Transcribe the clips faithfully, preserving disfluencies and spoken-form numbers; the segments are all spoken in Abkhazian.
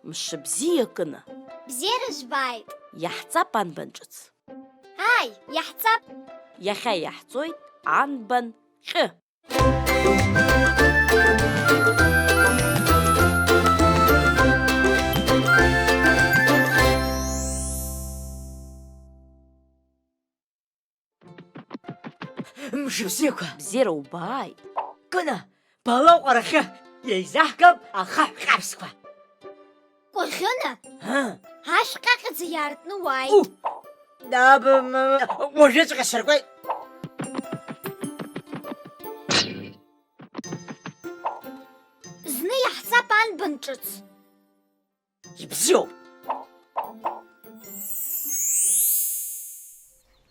Мшыбзиа, Кына! Бзиара жәбааит! Иаҳҵап анбан ҿыц. Ааи, иаҳҵап! Иахьа иаҳҵоит анбан ҟьы. Мшыбзиақәа! Бзиара убааит! Кына, бала аҟәарахьы, еизаҳгап ахаҳә ҟьаԥсқәа! Кәаӷьына! Ҳа? Ашә ҟьаҟьаӡа иаартны уааит! У! Даб-, м-, уажәыҵәҟьа сыркуеит! Зны иаҳҵап анбан ҿыц! Ибзиоуп!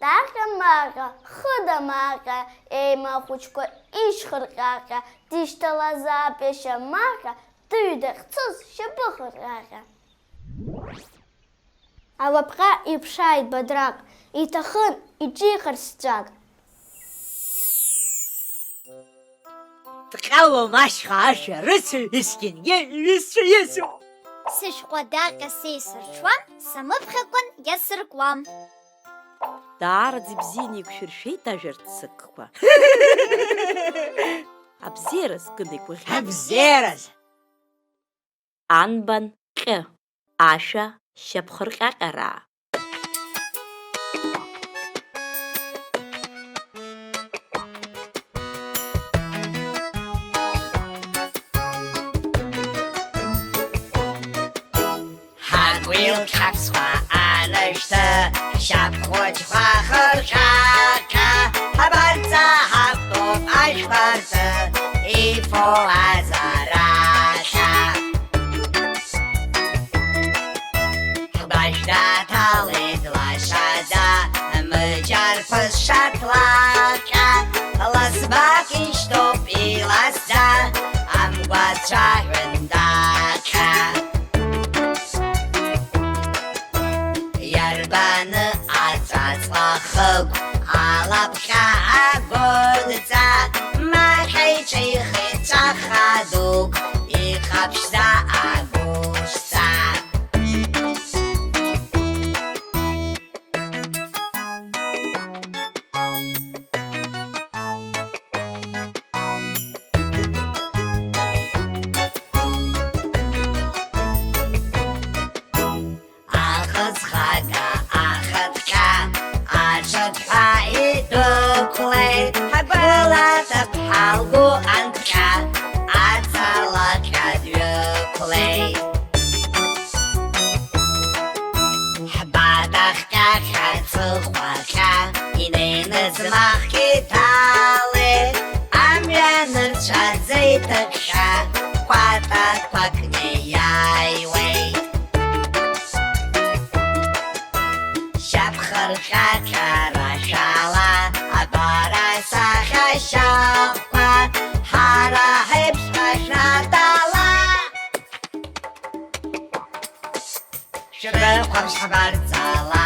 Таҟьа-маҟьа, хыда-маҟьа, еимахәыҷқәа ишьхырҟьаҟьа, дишьҭалазаап иашьа Маҟьа, дыҩ дахьцоз шьапы хырҟьаҟьа. Алапҟьа иԥшааит Бадраҟ, иҭахын иҿихырц ҵәак. Дҟьалом ашьха ашәарыцаҩ, есқьынгьы иҩызцәа иасуп. Сышәҟәа даҟьа сеисырҽуам, самыԥхьакәан иасыркуам. Даараӡа ибзианы еиқәшәыршәеит ажәа рцыкқәа. Абзиараз, Кына, игәаӷьит. Абзиараз! Анбан ҟьы, ашәа шьапхырҟьаҟьараа. Ҳагәил ҟьаԥсқәа анышәҭы, шьап хәыҷқәа хырҟьаҟьа, ҳабарҵа ҳақәтәоуп ажәқәа рзы, ифо азарахьа. Ҳгәашә даҭалеит лашаӡа, мыџьарԥыс шаҭлаҟьа, ласбак ишьҭоуп иласӡа, амгәацәа ҳәындаҟьа. Иарбаны аҵәаҵла хыгә алапҟьа агәыдҵа, Маҟьа иҿихит ҵәаха дук, иҟаԥшьӡа агәышҵа. Ахыцхага ахыҭҟьа, аҽыҭҳәа идәықәлеит, ҳгәыла ҭыԥҳа лгәы анҭҟьа, аҵалаҟьа дҩықәлеит. Ҳбадахҟьа ҟьаҵыхәаҟьа, инеины ӡмахк иҭалеит, амҩа нырцәаӡа иҭыԥхьа, кәатақәак неиааиуеит. Шьапхырҟьаҟьарашәала, абар асахьа шьахәқәа, ҳара ҳеиԥшҳәа шәнатәала. Шәрыхәаԥш ҳбарҵала,